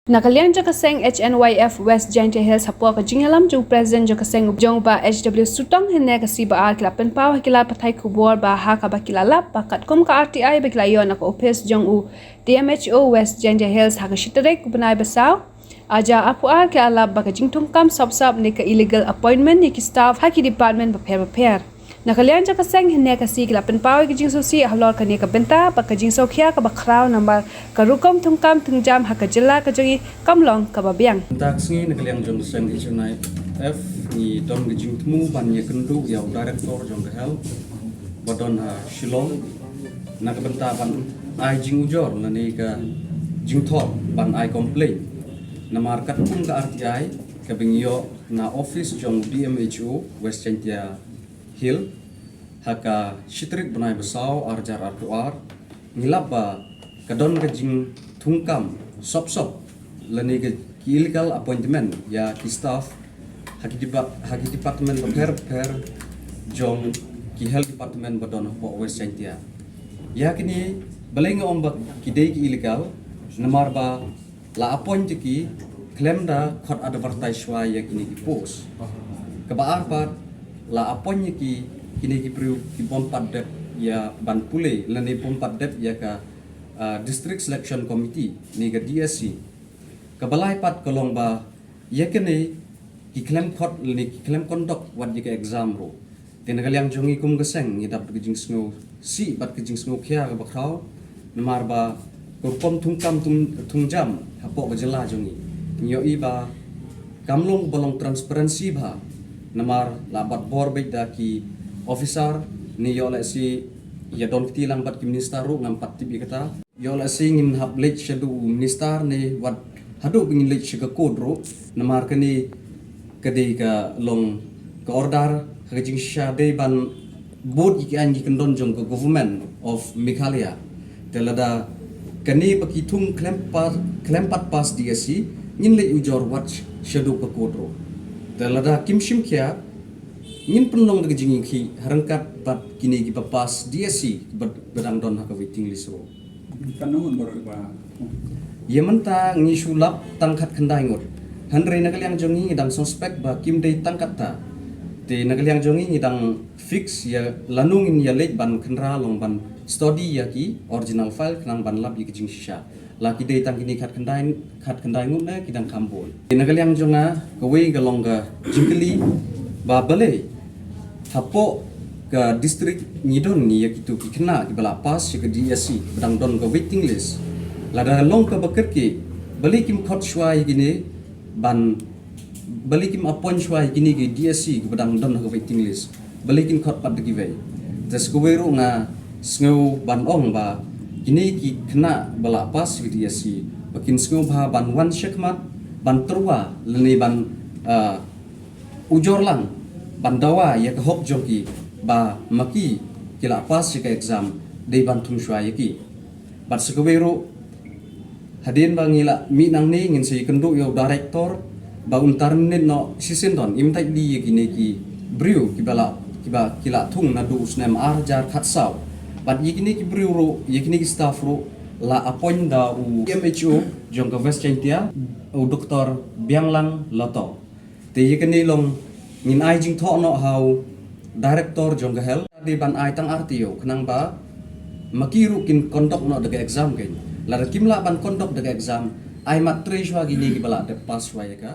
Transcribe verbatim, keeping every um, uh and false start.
Na ka liang jong ka seng H N Y F West Jaintia Hills, hapoh ka jingïalam jong u President jong ka seng, jong u Bah H W Sutong, hynne ka sngi Ba-ar ki la pynpaw ha ki lad pathai khubor ba ha kaba ki la lap ba katkum ka R T I ba ki la ïoh na ka ophis jong u D M H O West Jaintia Hills ha ka shi tarik u bnai ba saw, ar hajar arphew ar, ki la lap ba ka jingthungkam sop sop ne ka illegal appointment ïa ki staff ha ki department bapher bapher. Na ka liang jong ka seng, hynne ka sngi ki la pynpaw ïa ka jingsngewsih halor kane ka bynta bad ka jingsngewkhia kaba khraw namar ka rukom thungkam thungjam ha ka jylla ka jong ngi kam long kaba biang. Mynta ka sngi na ka liang jong ka seng H N Y F ngi don ka jingthmu ban ïakynduh ïa u Director jong ka Health ba don ha Shillong na ka bynta ban ai jingujor lane ka jingthoh ban ai complaint namar katkum ka R T I kaba ngi ïoh na office jong D M H O West Jaintia Hills ha ka shi tarik bnai ba saw, ar hajar arphew ar, ngi lap ba ka don ka jingthungkam sop sop lane ka ki illegal appointment ïa ki staff ha ki depa-, ha ki department bapher bapher jong ki health department ba don hapoh West Jaintia. Ïa kine balei nga ong ba ki dei ki illegal, namar ba la appoint ïa ki khlem da khot advertise shuwa ïa kine ki post. Kaba ar pat, la appoint ïa ki, kine ki briew kibym pat dep ïa ban pule lane bym pat dep ïa ka, ah, District Selection Committee ne ka D S C. Kaba lai pat ka long ba ïa kine ki khlem khot lane ki khlem conduct wat ïa ka exam ruh. Te na ka liang jong ngi kum ka seng ngi dap da ka jingsngewsih bad ka jingsngewkhia kaba khraw namar ba ka rukom thungkam thung, thungjam hapoh ka jylla jong ngi, ngi ïohi ba kam long ba long transparency bha namar la bat bor beit da ki officer ne ïoh lehse ïa don kti lang bad ki minister ruh, ngam pat tip ïa kata. Ïoh lehse ngin hap leit shaduh u minister ne wat haduh ba ngin leit sha ka court ruh namar kane ka dei ka long ka order ha ka jingshisha dei ban bud ïa ki aiñ ki kyndon jong ka Government of Meghalaya. Te lada kane ba ki thung khlem pa-, khlem pat pass D S C, ngin leit ujor wat shaduh ka court ruh. Te lada kim shim khia, ngin pynlong da ka jingïakhih ha ryngkat bad kine kiba pass D S C ba, ba dang don ha ka waiting list ruh. Kan nang baroh ba. Ïa mynta ngi shu lap tang khatkhyndai ngut. Hynrei na ka liang jong ngi ngi dang suspect ba kim dei tang katta. Te na ka liang jong ngi ngi dang fix ïa lano ngin ïa leit ban khynra long ban study ïa ki original file khnang ban lap ïa ki jingshisha. La ki dei tang kine khatkhyndai, khatkhyndai ngut ne ki dang kham bun. Te na ka liang jong nga kawei ka long ka jingkylli ba balei hapoh ka district ngi don ngi ïa kitu ki khynnah kiba la pass ïa ka D S C ba dang don ka waiting list. Lada long kaba kyrkieh, balei kim khot shuwa ïa kine ban, balei kim appoint shuwa ïa kine ki D S C kiba dang don ha ka waiting list. Balei kin khot pat da kiwei. Te sa kawei ruh nga sngew ban ong ba kine ki khynnah ba la pass ïa ka D S C ba kin sngewbha ban wan shakhmat ban tyrwa lane ban, ah, ujor lang ban dawa ïa ka hok jong ki ba ma ki ki la pass ïa ka exam dei ban thung shuwa ïa ki. Bad sa kawei ruh hadien ba ngi la mih nangne ngin sa ïakynduh ïa u director ba un terminate noh shisien don, im thait dei ïa kine ki briew kiba la, kiba ki la thung naduh u snem ar hajar khatsaw. Bad ïa kine ki briew ruh, ïa kine ki staff ruh la appoint da u M H O jong ka West Jaintia, u Doktor Bianglang Lato. Te ïa kane long ngin ai jingthoh noh ha u director jong ka health. Dei ban ai tang R T O khnang ba ma ki ruh kin conduct noh da ka exam kein. Lada kim lah ban conduct da ka exam, ai mat trei shuwa kine kiba la dep pass shuwa ïa ka.